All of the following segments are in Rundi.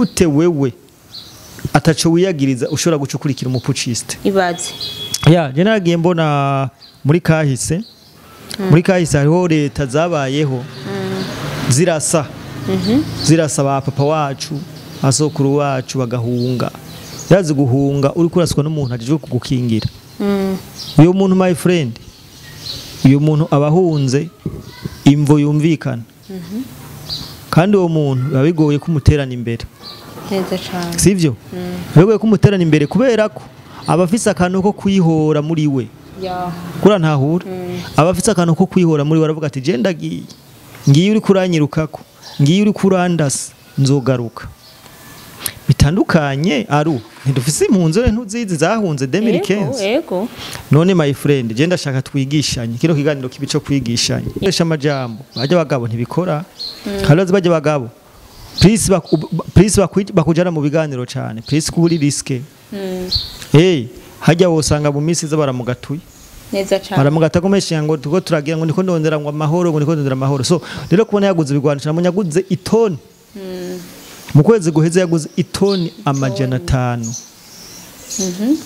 Gute wewe ataco wiyagiriza ushobora guca ukurikira umuputschiste? Ibaze. Ya, je naragiye mbona muri kahise, muri kahise hariho leta zabayeho zirasa, zirasa ba papa wacu, asokuru wacu bagahunga. Yazi guhunga uri kuraswa n'umuntu ajejwe kugukingira. Uyo muntu, my friend, uyo muntu abahunze imvo yumvikana. Kandi uwo muntu biba bigoye kumuterana imbere. Neza cyane. Sivyo? Bigoye kumuterana imbere kubera ko aba afise akantu ko kwihora muri we. Kura ntahura. Aba afise akantu ko kwihora muri we, aravuga ati je ndagiye. Ngiye uri kuranyirukako, ngiye uri kurandasa, nzogaruka. Bitandukanye aru ntidufise impunzi ntuzizi zahunze 2015. Yego. None my friend, je ndashaka twigishanye kino kiganiro kibico kwigishanye. Esha amajambo bajya bagabo ntibikora. Halozi bajya bagabo. Please, please, bakujana mu biganiro cyane. Please, kuburi risque. Hey, hajya wosanga mu minsi za baramugatuye. Neza cyane. Baramugata komesha ngo tuko turagira ngo ndiko ndondera ngo amahoro, ngo ndiko ndondera amahoro. So rero kubona yaguze ibigwanisho, namunye yaguze itoni. Mu kwezi guheze yaguze itoni 500.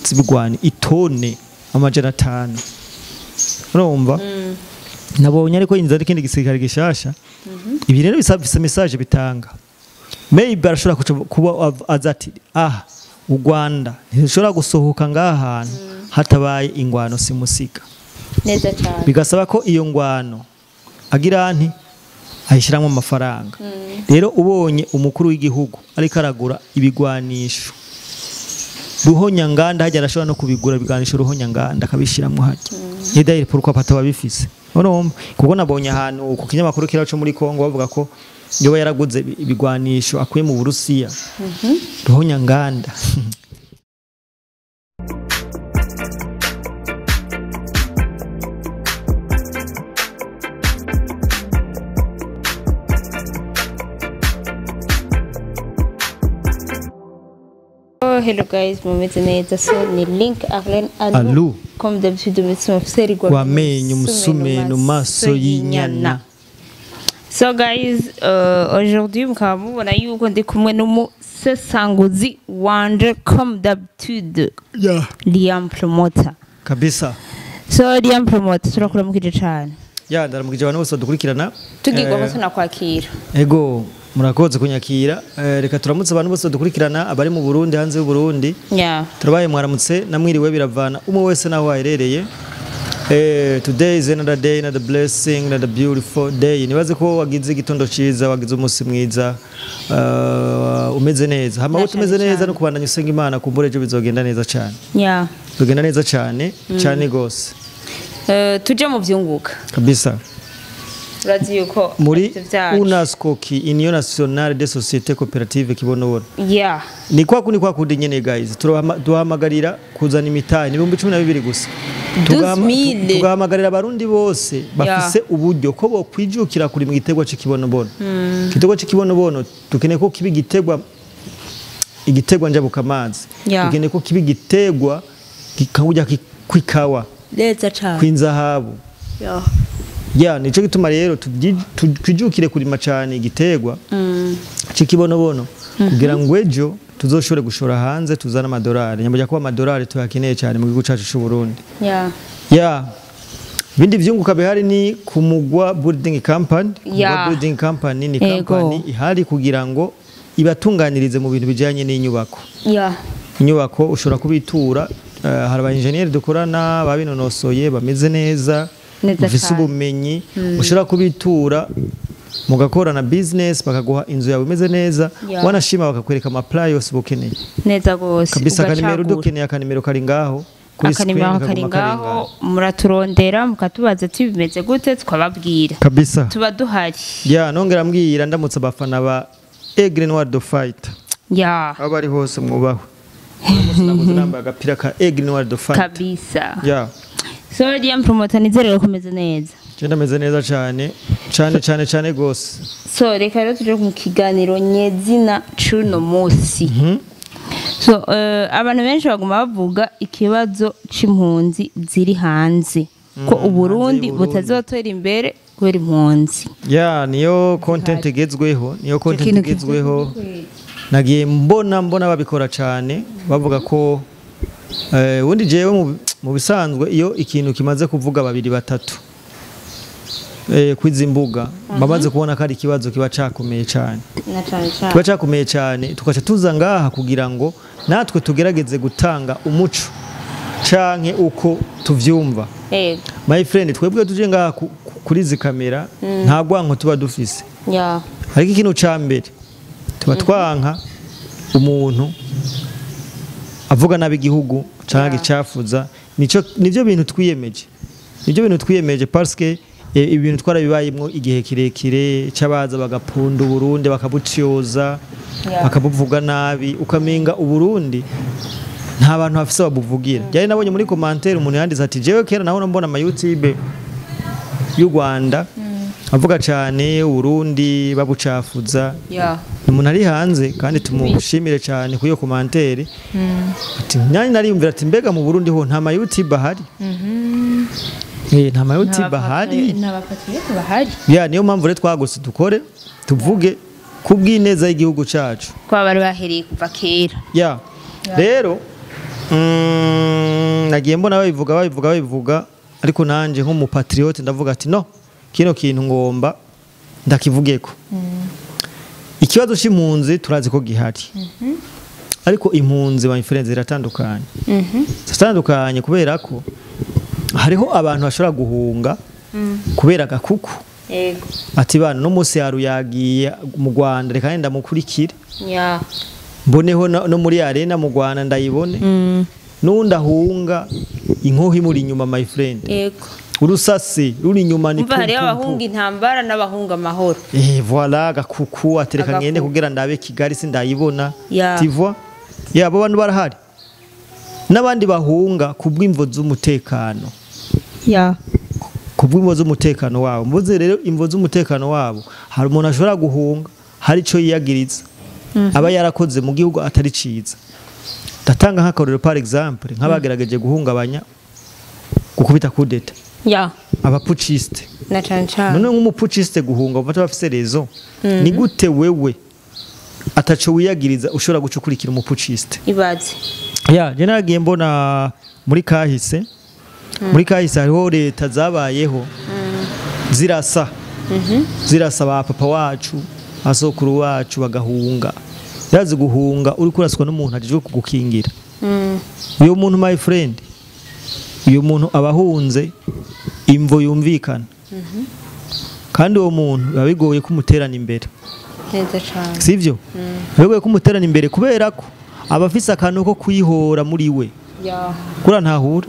Zibigwani itone 500. Urumva? Nabonye ariko inzara ikindi gisirikare gishasha. Ibi rero bisaba message bitanga. Maybe arashobora kuba azati ah u Rwanda ntishobora gusohoka ngaha hantu hatabaye ingwano simusika. Neza cyane. Bigasaba ko iyo ngwano agira nti ayishiramo amafaranga. Rero ubonye umukuru w'igihugu ariko aragura ibigwanisho ruhonyanganda, hajya arashobora no kubigura ibigwanisho ruhonyanganda akabishiramwo hajya. Ni d'ailleurs pourquoi pataba bifise. Urumva? Kuko nabonye ahantu ku kinyamakuru kiraco muri Kongo bavuga ko yoba yaraguze ibigwanisho akuye mu Burusiya. Ruhonyanganda. Oh, hello guys, mumeze neza. So ni Link Arlene Alu. Alu. Comme d'habitude metse mufiseri gwa Wamenye umusumeno maso y'inyana. So guys, aujourd'hui mukaba mubona yuko ndi kumwe n'umusesanguzi wanje comme d'habitude. Yeah. Liam Promoter. Kabisa. So Liam Promoter, turakuramukije cyane. Ya, ndaramukije abantu bose badukurikirana. Tugirwa ko tunakwakira. Ego, murakoze kunyakira. Reka turamutse abantu bose badukurikirana abari mu Burundi, hanze y'u Burundi. Yeah. Turabaye mwaramutse namwiriwe, biravana umwe wese naho aherereye. Today is another day, another blessing, another beautiful day. Nibaze ko wagize igitondo ciza, wagize umunsi mwiza, umeze neza. Hama Na umeze cane neza cane. no kubandanya usenga Imana kumbure ejo bizogenda neza cyane. Yeah. Bizogenda neza cyane, cyane gose. Tuje mu vyunguka. Kabisa. Urazi yuko Muri arivyo vyacu. UNASCOKI, Union Nationale des Sociétés Coopératives Kibonobona. Yeah. Ni kwa kundi kwa kundi nyene guys, duhamagarira kuzana imitahe ni 12,000 gusa. 12,000. Tugahamagarira abarundi bose bafise uburyo ko bokwijukira kuri mu gitegwa c'ikibonobono. Igitegwa c'ikibonobono dukeneye ko kiba igitegwa njabukamazi. Yeah. Dukeneye ko kiba igitegwa kikawujya kwikawa, Neza cyane. kwinzahabu. Yeah. Ya, nico gituma rero twijukire kurima cyane igitegwa c'ikibonobono kugira ngo ejo tuzoshobore gushora hanze tuzane amadolari. Nyamujya kuba amadolari tuyakeneye cyane mu gihugu cacu c'u Burundi. Yeah. Ya, ibindi vyunguka bihari ni ku Mugwa Building Company. Kumugwa Yeah. Building Company ni Ego. company ihari kugira ngo ibatunganirize mu bintu bijanye n'inyubako. Yeah. Inyubako ushobora kubitura, hari aba engineer dukorana babinonosoye bameze neza, Neza bafise cane. ubumenyi, ushobora kubitura mugakorana business bakaguha inzu yawe imeze neza, Yeah. wanashima bakakwereka ama plan yose ukeneye. Neza gose. Kabisa, akanimero Ugacagura. dukeneye, akanimero kari ngaho kuri screen, Akanimero kari kaguma kari ngaho, ngaho. muraturondera mukatubaza ati bimeze gute, tukababwira. Kabisa. Tuba duhari. Ya, nongera mbwira ndamutse abafana ba Aigle Noir de Fight. Yeah. Aho bari hose mwubahwe. Uno naguze nambaye agapira ka Aigle Noir de Fight. Kabisa. Ya. So Liam Promoter, nizere ko umeze neza. Je ndameze neza cyane, cyane cyane cyane gose. So reka rero tuje mu kiganiro nyezina c'uno munsi. So abantu benshi baguma bavuga ikibazo c'impunzi ziri hanze, ko Uburundi Hanze y'Uburundi. butazotera imbere kubera impunzi. Ya, niyo content igezweho, niyo content Ikintu igezweho. Nagiye mbona babikora cyane, bavuga ko ubundi jewe mu bisanzwe iyo ikintu kimaze kuvuga babiri batatu kwizi mbuga bamaze kubona ko ari ikibazo kiba cakomeye cyane, kiba cakomeye cyane, tukaca tuza ngaha kugira ngo natwe tugerageze gutanga umuco canke uko tuvyumva. My friend, twebwe tuje ngaha kuri izi kamera nta gwanko tuba dufise. Ariko ikintu ca mbere tuba twanka umuntu avuga nabi igihugu canke gicafuza, nico nivyo bintu twiyemeje, nivyo bintu twiyemeje parce que ibintu twarabibayemwo igihe kirekire c'abaza bagapunda Uburundi bakabucyoza, bakabuvuga nabi, ukamenga Uburundi nta bantu bafise babuvugira. Yari nabonye muri commentaire umuntu yanditse ati jewe kera naho mbona ama YouTube y'u Rwanda avuga cyane Uburundi babucafuza. Umuntu ari hanze kandi tumushimire cyane kuyo commentaire. Ati nyani nariyumvira ati mbega mu Burundi ho nta ma YouTube ahari. Nta ma YouTube ahari. N'abapatriote bahari. Ya niyo mpamvu rero twagose dukore tuvuge kubw'ineza y'igihugu cacu. Kwa bari bahereye kuva kera. Ya. Rero nagiye mbona babivuga ariko nanje nko mu patriote ndavuga ati no kino kintu ngomba ndakivugeko. Ikibazo c'impunzi turazi ko gihari. Ariko impunzi ba influencer ziratandukanye. Zitandukanye kubera ko hariho abantu bashobora guhunga kubera gakuku. Yego. Ati bana no munsi yaruyagiye mu Rwanda reka nenda mukurikire. Ya. Mboneho no muri arena mu Rwanda ndayibone. Nunda hunga inkoho imuri inyuma my friend. Yego. Urusasi ruri inyuma ni pumpu. Hariho abahunga intambara n'abahunga amahoro. Voilà gakuku atereka ngende kugira ndabe Kigali sindayibona. Tu vois? Ya abo bantu barahari. N'abandi bahunga kubw'imvo z'umutekano. Ya. Kubw'imvo z'umutekano wabo. Mvuze rero imvo z'umutekano wabo, hari umuntu ashobora guhunga, hari ico yiyagiriza. Aba yarakoze mu gihugu atari ciza. Ndatanga nk'akarorero par exemple nk'abagerageje guhungabanya gukubita coup d'etat. Ya. Abapuciste. Na canca. None nk'umupuciste guhunga bafata bafise raison. Ni gute wewe ataco wiyagiriza ushobora gucukurikira umupuciste? Ibaze. Ya, je naragiye mbona muri kahise. Muri kahise hariho leta zabayeho. Zirasa. Zirasa ba papa wacu, asokuru wacu bagahunga. Yazi guhunga uri kuraswa n'umuntu aje kugukingira. Uyo muntu my friend, uyo muntu abahunze imvo yumvikana. Kandi uwo muntu babigoye kumuterana imbere. Neza cyane. Sivyo? Bigoye kumuterana imbere kubera ko abafise akantu ko kwihora muri we. Ya. Kura ntahura.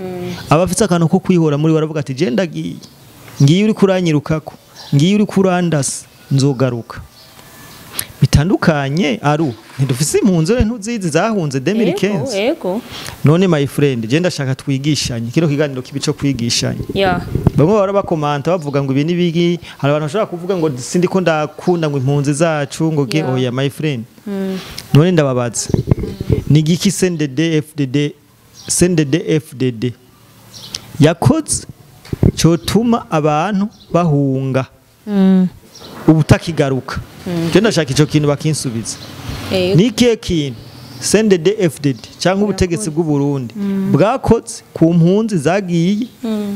Abafise akantu ko kwihora muri we aravuga ati je ndagiye. Ngiye uri kuranyirukako. Ngiye uri kurandasa nzogaruka. Bitandukanye aru ntidufise impunzi ntuzizi zahunze 2015. Yego. None my friend je ndashaka twigishanye kino kiganiro kibico kwigishanye. Ya. Bamwe bara bakomanta bavuga ngo ibi nibigi, hari abantu bashobora kuvuga ngo sindiko ndakunda ngo impunzi zacu ngo ge oya my friend. None ndababaza. Ni giki CNDD FDD CNDD FDD yakoze cyo tuma abantu bahunga ubutakigaruka. Je ndashaka ico kintu bakinsubiza. Ni kihe kintu CNDD FDD cyangwa ubutegetsi bw'u Burundi bwakoze ku mpunzi zagiye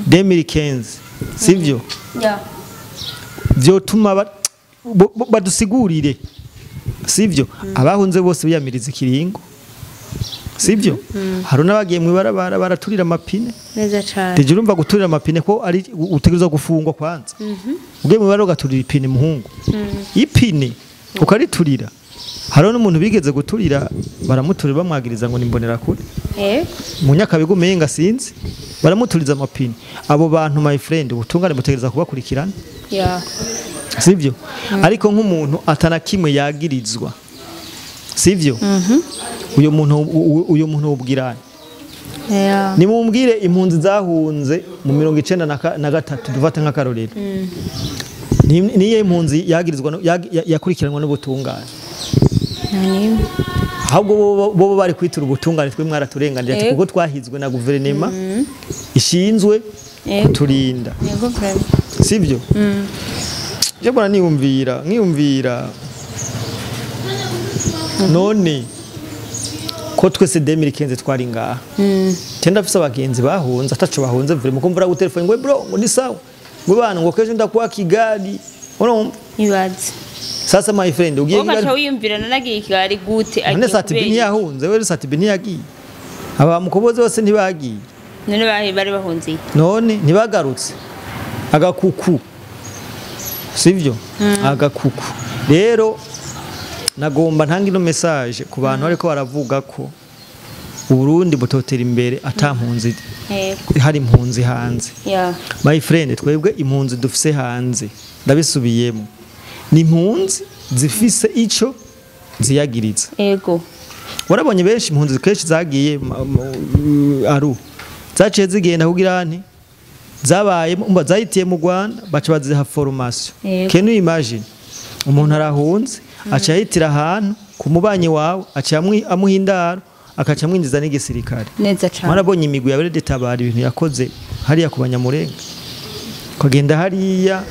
2015 sivyo? Ya. Vyotuma badusigurire sivyo? Abahunze bose biyamiriza ikiringo sivyo? Hari n'abagiye mu ibarabara baraturira amapine. Neza cyane. Deje urumva guturira amapine ko ari utegerezwa gufungwa kwanza. Ugiye mu ibarabara ugaturira ipine muhungu. Ipine ukariturira. Hari n'umuntu bigeze guturira baramuturira bamwagiriza ngo nimbonera kure. Mu Nyakabigo umenga sinzi baramuturiza amapine. Abo bantu my friend ubutungane butegereza kubakurikirana. Ya. Sivyo? Ariko nk'umuntu atana kimwe yagirizwa. Sivyo? Uyo muntu ubwirana. Yeah. Nimumbwire impunzi zahunze mu 93 dufate nk'akarorero. Niye impunzi yagirizwa yakurikiranwa n'ubutungane. Ahubwo bo bari kwitura ubutungane twe mwaraturenganira ati kuko twahizwe na guverinoma ishinzwe kuturinda. Yego vraiment. Sivyo? Je mbona niyumvira None ko twese 2015 twari ngaha. Tenda afise abagenzi bahunze ataco bahunze vure mukumvura gutelefone ngo bro ngo ni sawa. Ngo bana ngo kejo ndakuwa Kigali. Urumva? Ibaze. Sasa my friend ugiye Kigali. Ukaca wiyumvira nanagiye Kigali gute agiye. None Satibi ntiyahunze, we Satibi ntiyagiye. Aba mukobozi bose ntibagiye. None bari bahunze. None ntibagarutse. Agakuku. Sivyo? Agakuku. Rero nagomba ntanga ino message ku bantu ariko baravuga ko Uburundi butotera imbere atampunzi hari impunzi hanze. My friend twebwe impunzi dufise hanze ndabisubiyemo ni impunzi zifise ico ziyagiriza. Ego. Warabonye benshi impunzi kenshi zagiye aru zaciye zigenda kugira nti zabaye umba zayitiye mu Rwanda baca baziha formation. Can you imagine umuntu arahunze aca yitira ahantu ku mubanyi wawe aca amuha indaro akaca amwinjiza n'igisirikare. Neza cyane. Marabonye imigwi ya Tabara ibintu yakoze hariya ku Banyamurenga. Kagenda hariya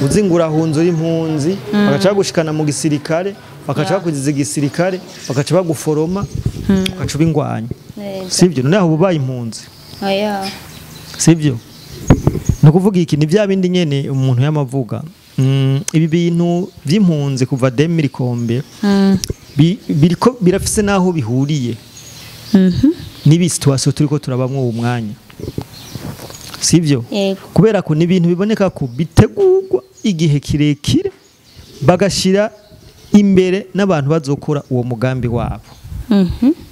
uzingura hunze uri impunzi bakaca bagushikana mu gisirikare bakaca bakugiza igisirikare bakaca baguforoma ukaca ubingwanya. Sivyo none aho ubaye impunzi. Oya. Sivyo. No kuvuga iki ni bya bindi nyene umuntu yamavuga. Ibi bintu by'impunzi kuva 2000 kombe biriko birafise naho bihuriye nibi situation turiko turabamwo uwo mwanya. Sivyo? Kubera ko nibintu biboneka ko bitegurwa igihe kirekire bagashira imbere n'abantu bazokora uwo mugambi wabo.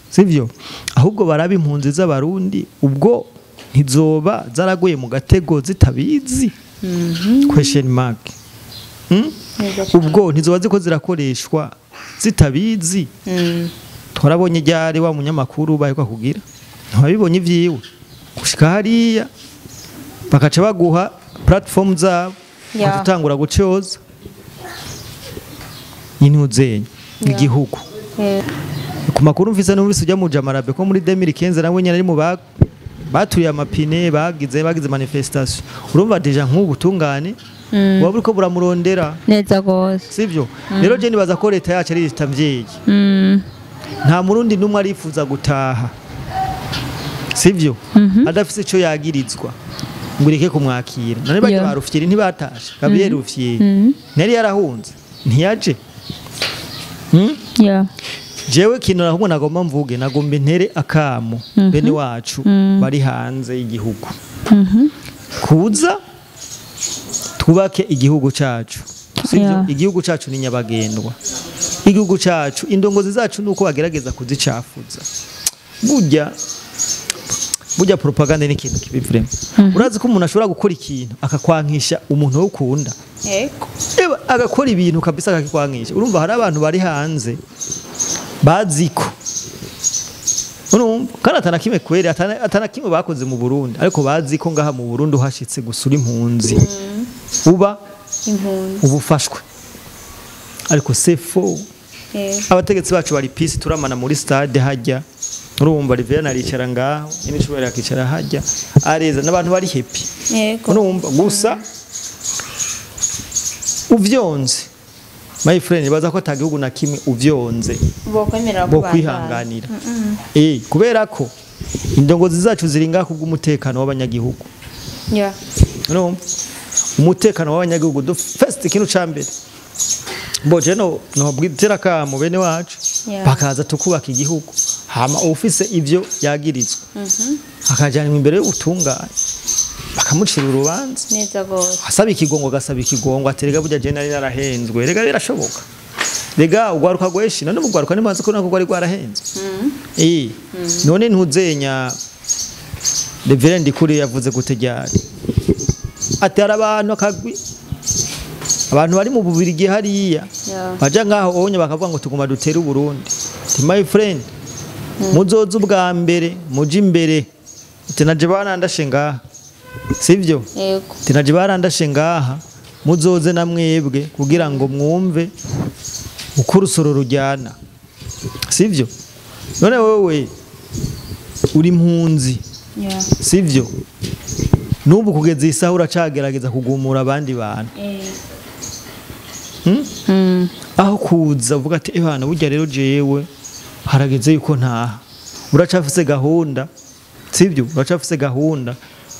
Sivyo? Ahubwo baraba impunzi z'abarundi ubwo ntizoba zaraguye mu gatego zitabizi. Question mark. Ubwo ntizoba ziko zirakoreshwa zitabizi. Twarabonye ryari wa munyamakuru baheruka kugira ntabibonye ivyiwe gushika hariya bakaca baguha platform zabo bakatangura gucoza intuzenye igihugu. Ku makuru mvise numvise ujya mu Jamarabe ko muri 2015 nawe nyene ari mu baturiye amapine bagize manifestation. Urumva deja nk'ubu tungane waba uriko buramurondera neza gose. Sivyo? Rero je nibaza ko leta yacu ari leta mvyeyi. Nta murundi numwe arifuza gutaha. Sivyo? Adafise ico yagirizwa ngo ureke kumwakira. None baje barufyiri ntibatashe. Gabriel Rufyiri nari yarahunze ntiyaje. Jewe kintu ahubwo nagomba mvuge nagomba intere akamo bene wacu bari hanze y'igihugu. Kuza twubake igihugu cacu. Sivyo? Igihugu cacu ni nyabagendwa. Igihugu cacu indongozi zacu nuko bagerageza kuzicafuza. Burya propaganda ni ikintu kibi vraiment. Urazi ko umuntu ashobora gukora ikintu akakwankisha umuntu ukunda. Yego. Eba agakora ibintu kabisa akakwankisha. Urumva hari abantu bari hanze baziko. Urumva kandi atana kimwe kwere atana kimwe bakoze mu Burundi ariko baziko ngaha mu Burundi uhashitse gusura impunzi. Uba impunzi ubufashwe. Ariko c'est faux. Abategetsi bacu bari peace turamana muri stade hajya. Urumva Rivera aricara ngaho, imicubera akicara hajya. Areza n'abantu bari happy. Yego. Urumva gusa uvyonze. My friend baza ko atagihugu na kimwe uvyonze. Bokwemera ko kwihanganira. Kubera ko indongozi zacu ziri ngaho kubw'umutekano w'abanyagihugu. Urumva umutekano w'abanyagihugu do first ikintu ca mbere. Boje no bwitera ka mu bene wacu bakaza tukubaka igihugu hama ufise ivyo yagirizwa akajyanwa imbere y'ubutungane bakamucira urubanza neza gose asaba ikigongo gasaba ikigongo aterega burya je nari narahenzwe rega birashoboka rega ugwaruka gweshi none mugwaruka ni mazi ko nako gwari gwarahenzwe none ntuzenya Reverend Kuri yavuze gutejyari ati arabantu akagwi abantu bari mu Bubirigi hariya baja ngaho onye bakavuga ngo tuguma dutere Burundi. Ti my friend muzoza ubwa mbere muje imbere tinaje barandashe ngaha. Sivyo? Yego. Tinaje barandashe ngaha muzoze na mwebwe kugira ngo mwumve uko urusoro rujyana. Sivyo? None wewe uri impunzi. Sivyo? Nubu kugeza isaha uracagerageza kugumura abandi bantu. Aho kuza uvuga ati ebana burya rero jewe harageze yuko ntaha, uracafise gahunda, sibyo? Uracafise gahunda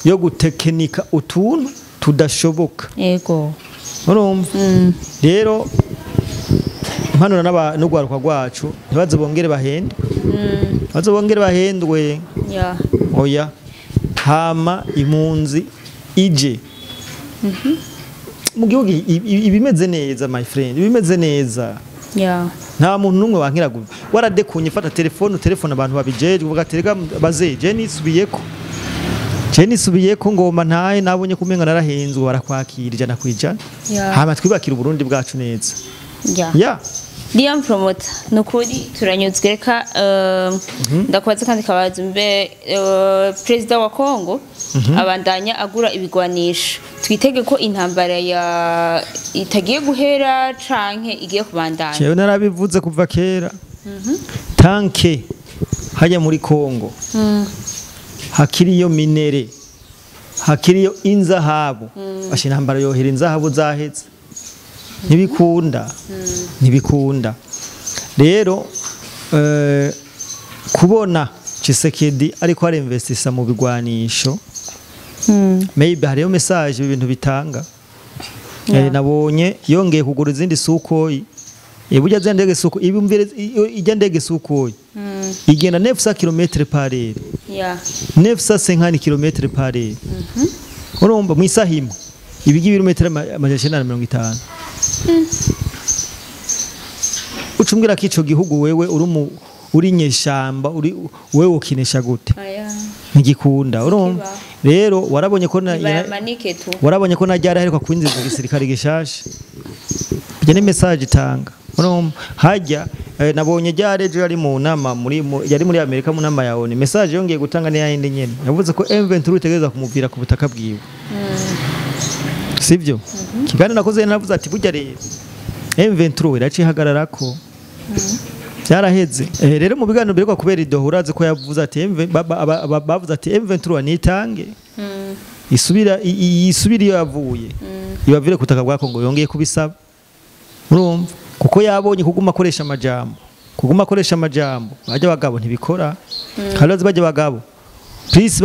yo gutekinika utuntu tudashoboka. Yego. Urumva? Rero impanuro n'urwaruka rwacu ntibaze bongere bahendwe. Ntibaze bongere bahendwe. Yeah. Oya. Hama impunzi ije. Mu gihugu ibimeze neza my friend, ibimeze neza. Yeah. Nta muntu numwe wankira waradekunye, fata telefone telefone abantu babijeje uvuga ati rega bazeje nisubiyeko. Je nisubiyeko ngoma ntaye nabonye kumenga narahenzwe, barakwakira 100%. Yeah. Hama twibakira Uburundi bwacu neza. Yeah. Yeah. Liam Promoter, nukuri turanyuzwe. Reka ndakubaza kandi kabaza mbe President wa Congo abandanya agura ibigwanisho, twitege ko intambara ya itagiye guhera canke igiye kubandanya? Jewe narabivuze kuva kera. Tanke hajya muri Congo hakiriyo minere, hakiriyo inzahabu, basha intambara yohera inzahabu zahetse. Ntibikunda. Ntibikunda. Rero kubona Tshisekedi ariko arinvestisa mu bigwanisho, maybe hariyo message ibintu bitanga. Yeah. Nabonye yongeye kugura izindi Sukhoi. Burya za ndege Sukhoi, ibumvire ijya ndege Sukhoi igenda 900 km par heure. Yeah. 950 km par heure. Urumva mu isaha imwe ibigi ibirometero 950. Ucumbwira ko ico gihugu wewe uri uri nyeshamba uri wewe ukinesha gute? Aya. Ntigikunda. Urumva? Rero warabonye ko warabonye ko najyara aheruka kwinjiza igisirikare gishasha. Ibyo ni message itanga. Urumva? Hajya nabonye ryarejo yari mu nama muri yari muri Amerika mu nama ya ONU. Message yongeye gutanga ni yindi nyene. Yavuze ko M23 itegereza kumuvira ku butaka bwiwe. Sibyo? Kiganiro nakoze navuze ati burya rero M23 iracihagararako. Byaraheze. Rero mu biganiro biriko kubera idoha urazi ko yavuze ati bavuze ati M23 nitange. Isubira isubira iyo yavuye. Ibavire kutaka bwa Kongo yongeye kubisaba. Urumva? Kuko yabonye kuguma akoresha amajambo. Kuguma akoresha amajambo. Bajya bagabo ntibikora. Harazi bajya bagabo. Please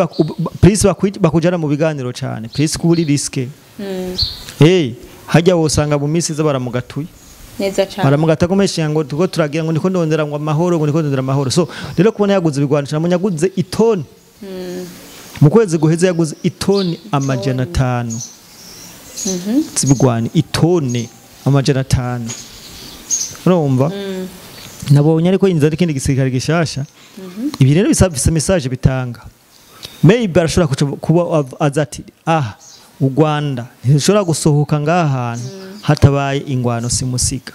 bakujana mu biganiro cyane. Please kuburi riske. Hajya wosanga mu minsi za baramugatuye. Neza cyane. Baramugata komesha ngo tuko turagira ngo niko ndondera ngo amahoro, ngo niko ndondera amahoro. So rero kubona yaguze ibigwanisho, namunye yaguze itoni. Mu kwezi guheze yaguze itoni 500. Zibigwani itoni 500. Urumva? Nabonye ariko inzara ikindi gisirikare gishasha. Ibi rero bisabise message bitanga. Maybe arashobora kuba azati u Rwanda ntirushobora gusohoka ngaha hantu hatabaye ingwano simusika.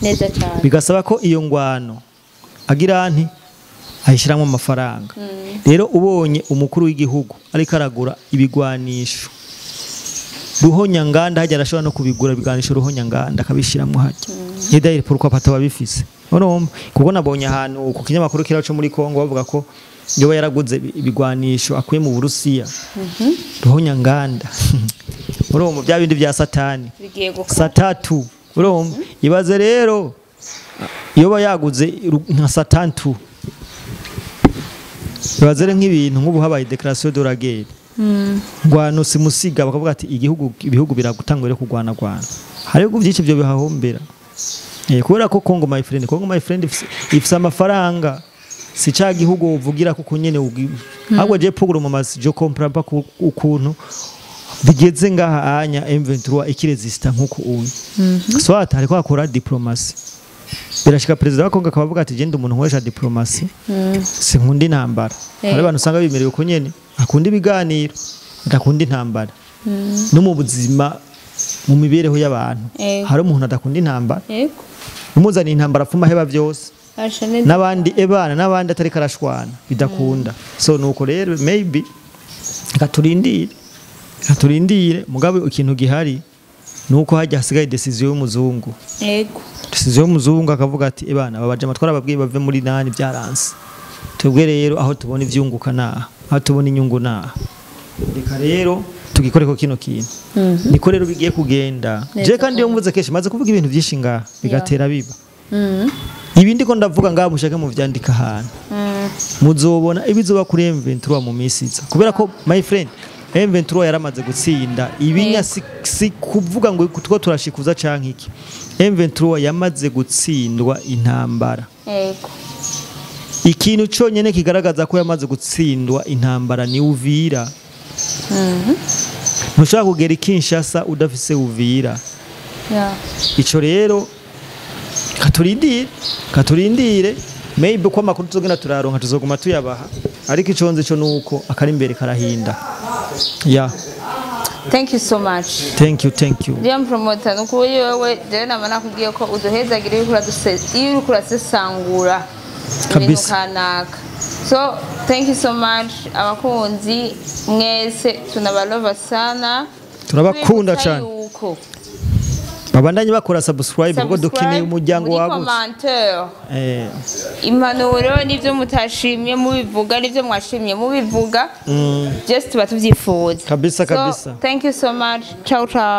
Neza cyane. Bigasaba ko iyo ngwano agira nti ayishiramo amafaranga. Rero ubonye umukuru w'igihugu ariko aragura ibigwanisho ruhonyanganda, hajya arashobora no kubigura ibiganisho ruhonyanganda akabishiramo hajya. Ni d'ailleurs pourquoi pataba bifise. Urumva? Kuko nabonye ahantu ku kinyamakuru kiraco muri Kongo bavuga ko yoba yaraguze ibigwanisho akuye mu Burusiya. Ruhonyanganda. Urumva bya bindi bya Satani. Satatu. Urumva? Ibaze rero yoba yaguze nka Satantu. Ibaze rero nk'ibintu nk'ubu habaye déclaration de la guerre. Ngwano simusiga bakavuga ati igihugu ibihugu biragutangwa rero kugwana gwana. Hari ibihugu byinshi byo bihahombera. Kubera ko Congo my friend, Congo my friend ifise amafaranga. Si ca gihugu uvugira ko nyene ahubwo je puguru mu masi je comprends pas ukuntu bigeze ngaha anya M23 ikiresista nkuko uyu. Soit ariko akora diplomatie. Birashika president wa Congo akavuga ati je ndi umuntu nkoresha diplomatie. Sinkunda intambara. Hari abantu usanga bimerewe ko nyene akunda ibiganiro, adakunda intambara. No mu buzima mu mibereho y'abantu hari umuntu adakunda intambara. Umuzana intambara afuma heba byose. Nabandi ebana nabandi atari karashwana bidakunda. So nuko rero maybe katurindire mugabe ikintu gihari nuko hajya hasigaye decision y'umuzungu. Yego. Decision y'umuzungu akavuga ati ebana babaje amatwara babwiye bave muri nani byaranse. Twebwe rero aho tubona ivyunguka naha, aho tubona inyungu naha. Reka rero Tugikoreko kino kintu. Niko rero bigiye kugenda. Je kandi iyo mvuze kenshi, maze kuvuga ibintu byinshi ngaha bigatera biba. Ibi ndiko ndavuga ngaha, mushake muvyandika ahantu, muzobona ibizoba kuri M23 mu minsi iza, kubera ko, my friend, M23 yaramaze gutsinda ibinya. Si kuvuga ngo two turashikuza canke iki, M23 yamaze gutsindwa intambara. Ikintu cyonyine kigaragaza ko yamaze gutsindwa intambara ni Uvira. Ntushobora kugera i Kinshasa udafise Uvira. Ico rero katurindire, maybe ko amakuru tuzogenda turaronka tuzoguma tuyabaha, ariko ico nzi cyo nuko akari imbere karahinda, yeah. Thank you so much. Thank you, thank you. Dear promoter, nukuri wewe jewe nama nakubwiye ko uduhezagira iyo uriko urasesangura ibintu kanaka. So thank you so much, abakunzi mwese, tunabalova sana. Turabakunda Twibutsa cyane. yuko Babandanye bakora subscribe kuko dukeneye umuryango muri wagutse. Commentaire, impanuro n'ibyo mutashimye mubivuga, n'ibyo mwashimye mubivuga, just tuba tubyifuza. Kabisa, So, kabisa. thank you so much. Ciao ciao.